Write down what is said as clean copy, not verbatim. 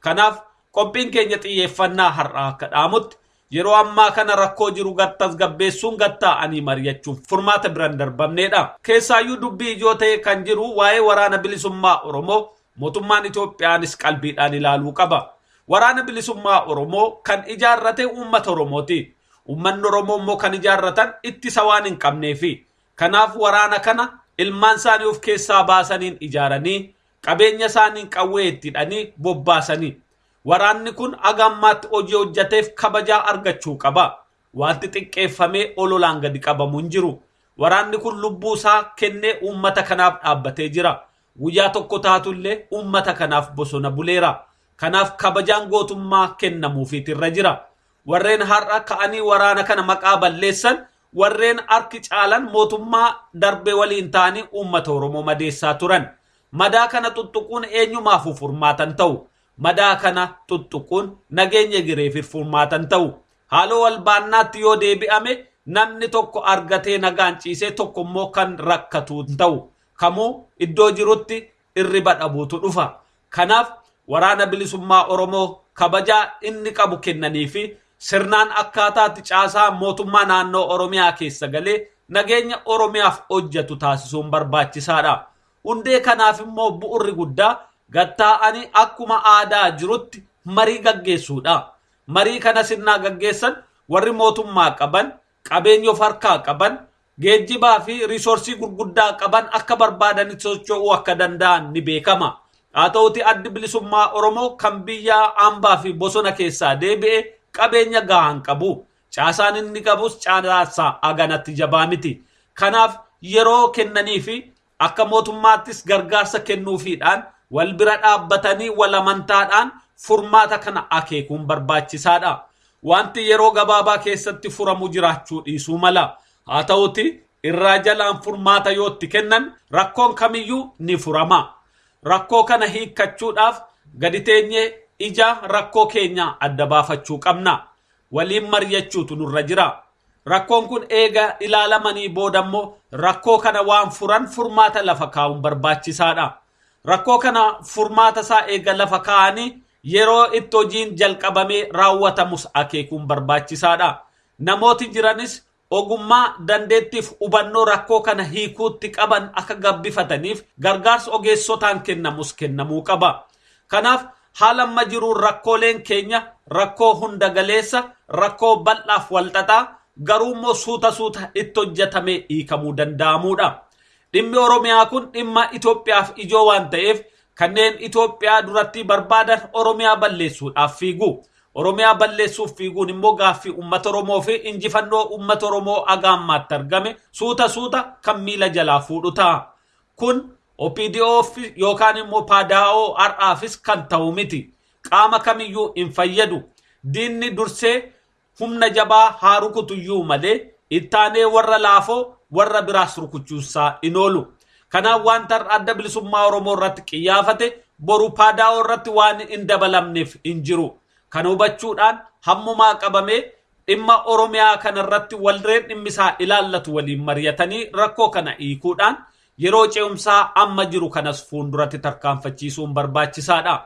Kanaaf qophiin keenya xiyyeeffannaa har'aa akka dhaamutti yeroo ammaa kana rakkoo jiru tasgabbeessuun gattaa'anii mari'achuun furmaata biraan darbamneedha. Keessaayyuu dubbii ijoo ta'e kan jiru waa'ee waraana bilisummaa Oromoo mootummaan Itoophiyaanis qalbiidhaan ilaaluu qaba. Waraana bilisummaa Oromoo kan ijaarrate uummata Oromooti. Uummanni Oromoo immoo kan ijaarratan ittisa waan hin qabneefi. Kanaaf waraana kana ilmaan isaanii of keessaa baasaniin ijaaranii qabeenya isaaniin qawwee itti hidhanii bobbaasanii. Waraanni kun haga ammaatti hojii hojjateef kabajaa argachuu qaba. Wanti xiqqeeffamee ololaan gadi qabamu hin jiru. Waraanni kun lubbuu isaa kennee uummata kanaaf dhaabbatee jira. Guyyaa tokko taatullee uummata kanaaf bosona buleera. Kanaaf kabajaan gootummaa kennamuufiit irra jira. Warreen har'a ka'anii waraana kana maqaa balleessan warreen harki caalan mootummaa darbe waliin ta'anii uummata Oromoo madeessaa turan. Madaa kana tuttuquun eenyumaafuu furmaatan ta'u. Madaa kana tuttuquun nageenya gireef furmaatan ta'u. Haaloo wal baannaatti yoo deebi'ame namni tokko argatee nagaan ciisee tokko immoo kan rakkatu hin ta'u. Kamuu iddoo jirutti irriba dhabuutu dhufa. Kanaaf waraana bilisummaa Oromoo kabajaa inni qabu kennanii fi sirnaan akkaataatti caasaa mootummaa naannoo Oromiyaa keessa galee nageenya Oromiyaaf hojjetu taasisuun barbaachisaadha. Hundee kanaaf immoo bu'urri guddaa gattaa'anii akkuma aadaa jirutti marii gaggeessuudha. Marii kana sirnaa gaggeessan warri mootummaa qaban, qabeenya of harkaa qaban, geejjibaa fi riisoorsii gurguddaa qaban akka barbaadanitti socho'uu akka danda'an ni beekama. Haa ta'uti addi bilisummaa Oromoo kan biyya hambaa fi bosona keessaa deebi'e qabeenya gahaa hin qabu. Caasaan inni qabus caasaa haganatti jabaa miti. Kanaaf yeroo kennanii fi akka mootummaattis gargaarsa kennuufiidhaan wal bira dhaabbatanii wal amantaadhaan furmaata kana akeekuun barbaachisaadha. Wanti yeroo gabaabaa keessatti furamu jiraachuu dhiisuu mala. Haa ta'uti irraa jalaan furmaata yoo itti kennan rakkoon kamiyyuu ni furama. Rakkoo kana hiikkachuudhaaf gadi teenyee ija rakkoo keenya adda baafachuu qabna. Waliin mari'achuutu nurra jira. Rakkoon kun eega ilaalamanii booda immoo rakkoo kana waan furan furmaata lafa kaa'uun barbaachisaadha. Rakkoo kana furmaata isaa eega lafa kaa'anii yeroo itti hojiin jalqabamee raawwatamus akeekuun barbaachisaadha. Namooti jiranis ogummaa dandeettiif hubannoo rakkoo kana hiikuutti qaban akka gabbifataniif gargaarsa ogeessotaan kennamus kennamuu qaba. Kanaaf haala amma jiruun rakkooleen keenya rakkoo hunda galeessa, rakkoo bal'aaf walxaxaa garuu immoo suuta suuta itti hojjetamee hiikamuu danda'amudha. Dhimmi Oromiyaa kun dhimma Itoophiyaaf ijoo waan ta'eef kanneen Itoophiyaa duratti barbaadan Oromiyaa balleessuudhaaf fiigu. Oromiyaa balleessuuf fiiguun immoo gaaffii uummata Oromoo fi injifannoo uummata Oromoo haga ammaatti argame suuta suuta kan miila jalaa fuudhu ta'a. Kun OPDO yookaan immoo PADAO har'aafis kan ta'u miti. Qaama kamiyyuu hin fayyadu. Diinni dursee humna jabaa haa rukutuyyuu malee ittaanee warra laafoo warra biraas rukuchuunsaa hin oolu. Kanaaf wanta adda bilisummaa Oromoo irratti qiyyaafate boru PADAO irratti waan hin dabalamneef hin jiru. Kana hubachuudhaan hammumaa qabamee dhimma Oromiyaa kanarratti warreen dhimmisaa ilaallatu waliin mari'atanii rakkoo kana hiikuudhaan yeroo ce'umsaa amma jiru kanas fuulduratti tarkaanfachiisuun barbaachisaadha.